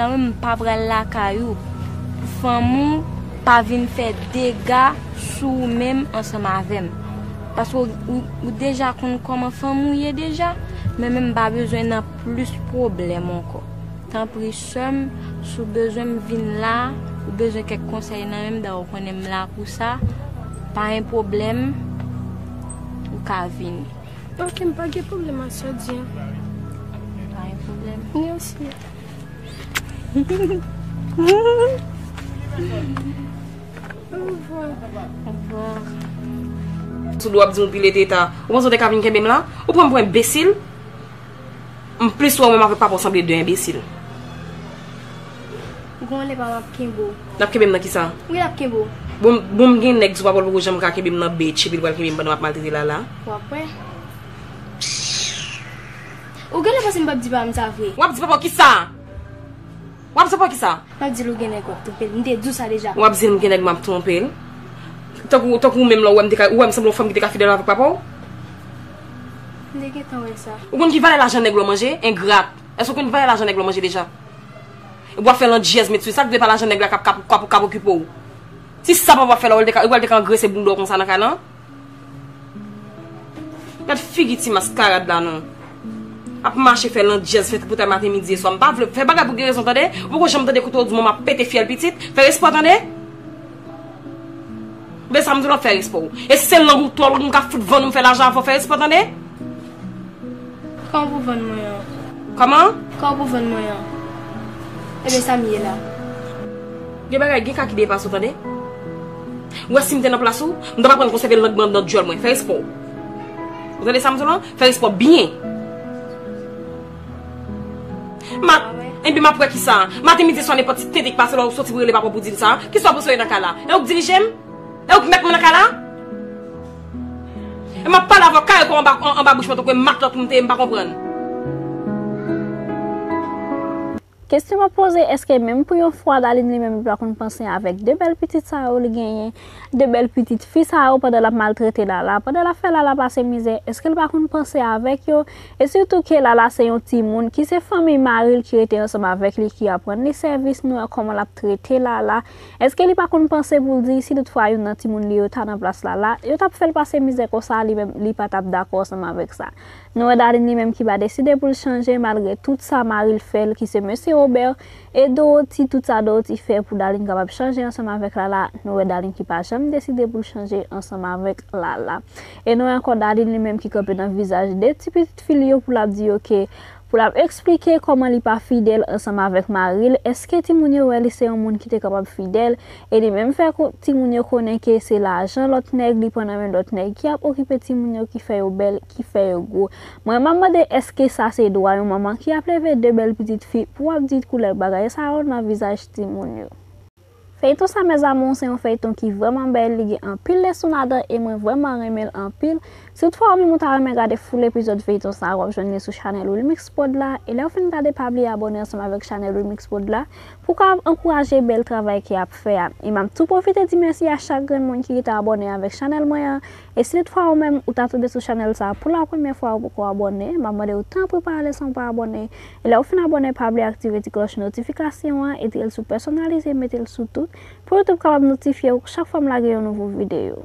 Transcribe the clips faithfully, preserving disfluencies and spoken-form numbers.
Nan menm m pa pral lakay ou. Fanm ou pa vin fè dega sou ou menm ansanm avè m. Paske ou, ou, ou deja konn kòman fanm ou ye deja. Men menm m pa bezwen nan plis pwoblèm ankò. Tanpri sè m, si w bezwen m vin la, ou bezwen kèk konsèy nan men m, dayè ou konnen m la pou sa, pa gen pwoblèm, ou ka vini. Ok, m pa gen pwoblèm ak sa w di an. Pa gen pwoblèm. Mèsi. Au revoir. Au revoir. Sou do w ap di m ou pile teta. Ou panse w te ka vin kenbe m la? Ou pran m pou enbesil? M plis wè w menm avèk papa w sanble de enbesil. Ou konnen papa m ap kenbe w. L ap kenbe m nan kisa? Wi, l ap kenbe w. Bon, bon, m gen nèg sou papa w, l poko janm ka kenbe m nan bitch, epi l pral kenbe m pandan m ap maltrete Lala. W ap wè. Ou genlè panse m p ap di papa m sa vre? W ap di papa w kisa? W ap di papa w kisa? M ap di l ou gen nèg w ap twonpe l. M te di w sa deja. W ap di l m gen nèg m ap twonpe l? Tankou, tankou ou menm la, ou wè m te ka, ou wè m sanble yon fanm ki te ka fidèl avèk papa w? M te gentan wè sa. Ou konn ki valè lajan nèg la w manje? Engrat. Èske ou konn ki valè lajan nèg la w manje deja? Epi w ap fè landjèz met sou li. Sa k vle pa lajan nèg la k ap, k ap, k ap, k ap okipe w? Si sa papa w ap fè la, ou wè l te ka, ou wè l te ka angrese bounda w konsa nan kay lan? Gad figi ti maskarad la non. Ap mache fè landjèz, fè tripotay maten, midi e swa. M pa vle fè bagay pou gen rezon, tande? Ou poko janm tande kote w di manman ap pete fyèl pitit. Fè respè w, tande? Oubyen sa m di w lan, fè respè w. E se lang ou twò long, m ka fout vann ou, m fè lajan avè w, fè respè w, tande? Kòman pou vann mwen an? Kòman? Kòman pou vann mwen an? Ebyen sa m ye la. Gen bagay, gen ka ki depase w, tande? Ou wè si m te nan plas ou, m t ap aprann konsève lang mwen anndan dyòl mwen. Fè respè w. Ou tande sa m di w lan? Fè respè w byen. Ma, ebyen m ap wè kisa. Maten, midi, swa, nenpòt ti tenten k pase la, ou soti pou rele papa w pou di l sa. Kisa w panse w ye nan kay la? E ou k dirije m? E ou k mèt mwen nan kay la? E m ap pale avè w kare kò anba, an-, anba bouch mwen tankou e matlòt ou m te ye, m pa konprann. Kesyon m ap poze, èske menm pou yon fwa Darline li menm li pa konn panse avèk de bèl pitit sa yo li genyen, de bèl pitit fi sa yo pandan l ap maltrete Lala, pandan l ap fè Lala pase mizè, èske l pa konn panse avèk yo? E sitou ke Lala se yon timoun ki se fanmi mari l ki rete ansanm avèk li, ki aprann li sèvis, nou wè kòman l ap trete Lala. Èske li pa konn panse pou l di si toutfwa youn nan timoun li yo ta nan plas Lala, yo t ap fè l pase mizè konsa, li menm li pa t ap dakò ansanm avèk sa? Nou wè Darline li menm ki pa deside pou l chanje malgre tout sa mari l fè l, ki se mesye Robert, e Dorothy, tout sa Dorothy fè pou Darline kapab chanje ansanm avèk Lala, nou wè Darline ki pa janm deside pou l chanje ansanm avèk Lala. E nou wè ankò Darline li menm ki kanpe nan vizaj de ti pitit fi l yo pou l ap di yo ke, pou l ap eksplike kòman li pa fidèl ansanm avèk mari l. Èske timoun yo wè li se yon moun ki te kapab fidèl? E li menm fè ko-, timoun yo konnen ke se lajan lòt nèg li pran nan men lòt nèg ki ap okipe timoun yo, ki fè yo bèl, ki fè yo gwo. Mwen, m ap mande èske sa se dwa yon manman ki ap leve de bèl pitit fi pou w ap di koulè bagay sa yo nan vizaj timoun yo. Feyton sa, mes amours, se yon feyton ki vrèman bèl, li gen anpil leson ladan e mwen vrèman renmen l anpil. Si toutfwa ou menm ou ta renmen gade full epizòd feyton sa, w ap jwenn li sou chanèl Wilmix Prod la. E lè w fin gade, pa bliye abòne ansanm avèk chanèl Wilmix Prod la pou w ka ankouraje bèl travay ke y ap fè a. E m ap tou pwofite di mèsi a chak grenn moun ki rete abòne avèk chanèl mwen an. E si toutfwa ou menm ou ta tonbe sou chanèl sa a pou la premyè fwa, ou poko abòne, m ap mande w tanpri pa ale san w pa abòne. E lè w fin abòne, pa bliye aktive ti klòch notifikasyon an, etre l sou pèsonalize, mete l sou tout, pou YouTube kapab notifye w chak fwa m lage yon nouvo videyo.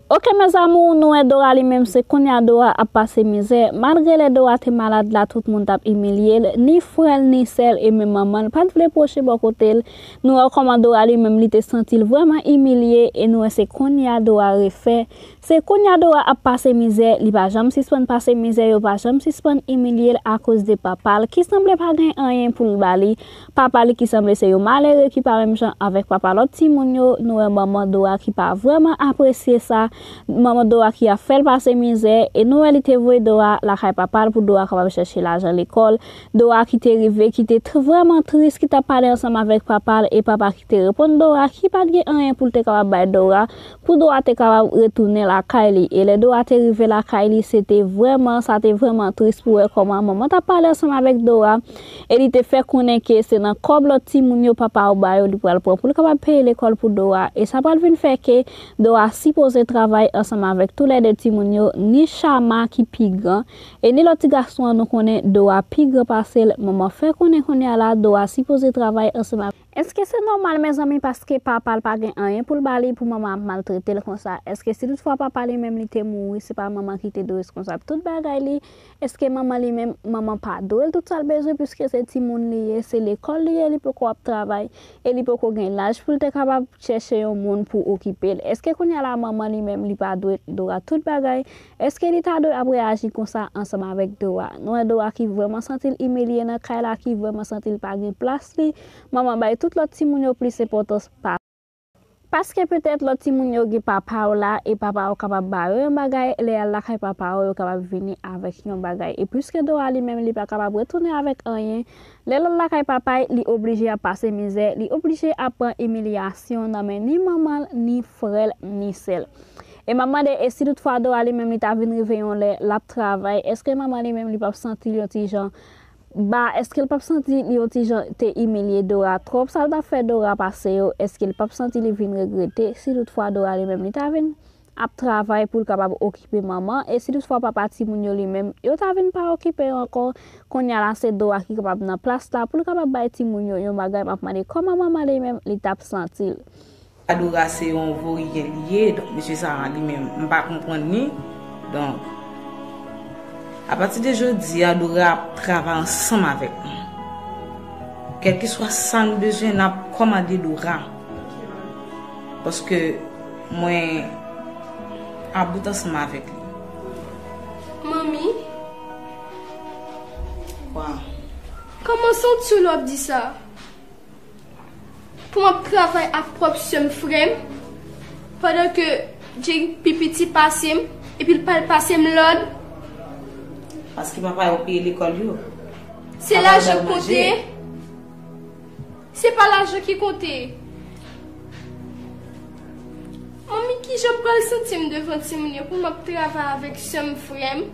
Ok, mes amours, nou wè Dora li menm, se kounye a Dora ap pase mizè. Malgre lè Dora te malad la, tout moun t ap imilye l, ni frè l, ni sè l, e menm manman l pa t vle pwoche bò kote l. Nou wè kòman Dora li menm, li te santi l vrèman imilye, e nou wè se kounye a Dora refè. Se kounye a Dora ap pase mizè, li pa janm sispann pase mizè, yo pa janm sispann imilye l akoz de papa l, ki sanble pa gen anyen pou l ba li. Papa li ki sanble se yon malere ki pa menm jan avèk papa lòt timoun yo. Nou wè manman Dora ki pa vrèman apresye sa. Manman Dora ki ap fè l pase mizè. E nou wè li te voye Dora lakay papa l pou Dora kapab chèche lajan lekòl. Dora ki te rive, ki te tr-, vrèman tris, ki t ap pale ansanm avèk papa l. E papa ki te reponn Dora ki pa t gen anyen pou l te kapab bay Dora, pou Dora te kapab retounen lakay li. E lè Dora te rive lakay li, se te vrèman, sa te vrèman tris pou wè kòman manman t ap pale ansanm avèk Dora. E li te fè konnen ke se nan kòb lòt timoun yo papa yo ba yo, li pral pran pou l kapab peye lekòl pou Dora. E sa pral vin fè ke Dora sipoze travay travay ansanm avèk toulède timoun yo, ni Chama ki pi gran, e ni lòt ti gason an nou konnen Dora pi gran pase l. Manman fè konnen kounye a la Dora sipoze travay ansanm avèk. Èske se nòmal, mezanmi, paske papa l pa gen anyen pou l ba li, pou manman ap maltrete l konsa? Èske si toutfwa papa li menm li te mouri, se pa manman ki te dwe responsab tout bagay li? Èske manman li menm, manman pa dwe l tout sa l bezwen, piske se timoun li ye, se lekòl li ye, li poko ap travay, e li poko gen laj pou l te kapab chèche yon moun pou okipe l? Èske kounye a la manman li menm li pa dwe Dora tout bagay? Èske li ta dwe ap reyaji konsa ansanm avèk Dora? Nou wè Dora ki vrèman santi l imilye nan kay la, ki vrèman santi l pa gen plas li. Manman bay tout lòt timoun yo plis enpòtans pa Paske petèt lòt timoun yo gen papa yo la, e papa yo kapab ba yo yon bagay, lè y al lakay papa yo, yo kapab vini avèk yon bagay. E piske Dora li menm li pa kapab retounen avèk anyen, lè l al lakay papa l, li oblije ap pase mizè, li oblije ap pran imilyasyon nan men ni manman l, ni frè l, ni sè l. E m ap mande, e si toutfwa Dora li menm li ta vin rive yon lè, l ap travay, èske manman li menm li p ap santi l yon ti jan ba, èske l p ap santi li yon ti jan te imilye Dora twòp? Sa l t ap fè Dora pase yo, èske l p ap santi li vin regrete si toutfwa Dora li menm li ta vin ap travay pou l kapab okipe manman? E si toutfwa papa timoun yo li menm, yo ta vin pa okipe yo ankò, kounye a la se Dora ki kapab nan plas la pou l kapab bay timoun yo yon bagay? M ap mande kòman manman li menm li t ap santi l. Adora se yon voryen li ye, donk mesye sa a li menm, m pa konprann li. Donk, apati de jodi a, Adora ap travay ansanm avèk nou. Kèlkeswa sa nou bezwen, n ap kòmande Dora. Paske mwen about ansanm avèk li. Manmi, Wa. Kòman santi w lè w ap di sa? Pou m ap travay ak pwòp sè m, frè m, pandan ke Jay pi piti pase m, epi l pa l pase m lòd. Paske papa yo peye lekòl yo. Se lajan k konte. Se pa lajan ki konte. Manmi, kijan m pral santi m devan timoun yo pou m ap travay avèk sè m, frè m?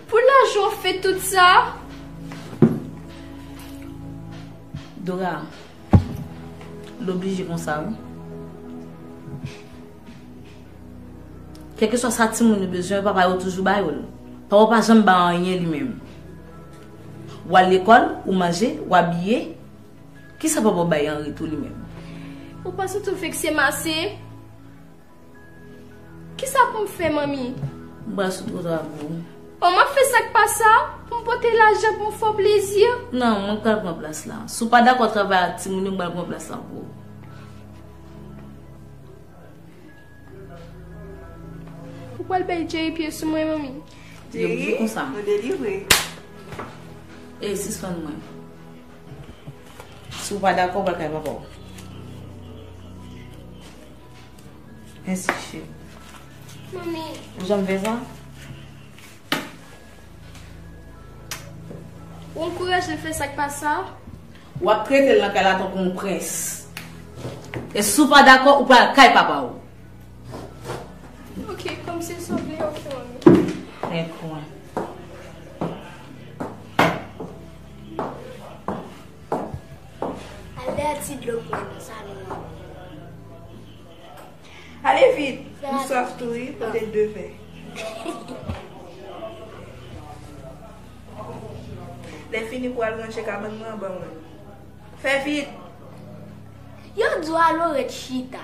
Pou lajan w fè tout sa? Dora, l oblije konsa, wi. Kèlkeswa sa timoun yo bezwen, papa yo toujou ba yo l. Papa w pa janm ba anyen li menm. W al lekòl, ou manje, w abiye. Kisa papa w bay an retou li menm? Ou pa santi w vekse m ase? Kisa pou m fè, manmi? M pral sou twotwa pou ou. Bon, m ap fè sa k pa sa pou m pote lajan pou m fè w plezi. Non, mwen pral pran plas la. Si w pa dakò travay ak timoun yo, m pral pran plas la pou ou. Ou pral bay Jerry pye sou mwen, manmi? Yo byen konsa. Jerry, nou delivre. E, sispann mwen. Si w pa dakò, w pral kay papa w. Ensi cheri. Manmi. Ou janm fè sa? Ou ankouraje l fè sa k pa sa? W ap trete l nan kay la tankou yon prens. E si w pa dakò, ou pral kay papa w. Ok, kòm se sa w vle, ok, manmi. Enkwen. Al bay ti dlo pou mwen nan salon an. Ale vit, m swaf tou wi, pote de vè. Lè fini pou al ranje kabann mwen anba mwen. Fè vit! Yo di w al ret chita.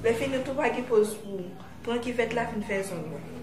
Lè fini tou pa gen poz pou ou. Pran kivèt la vin fè zong ou.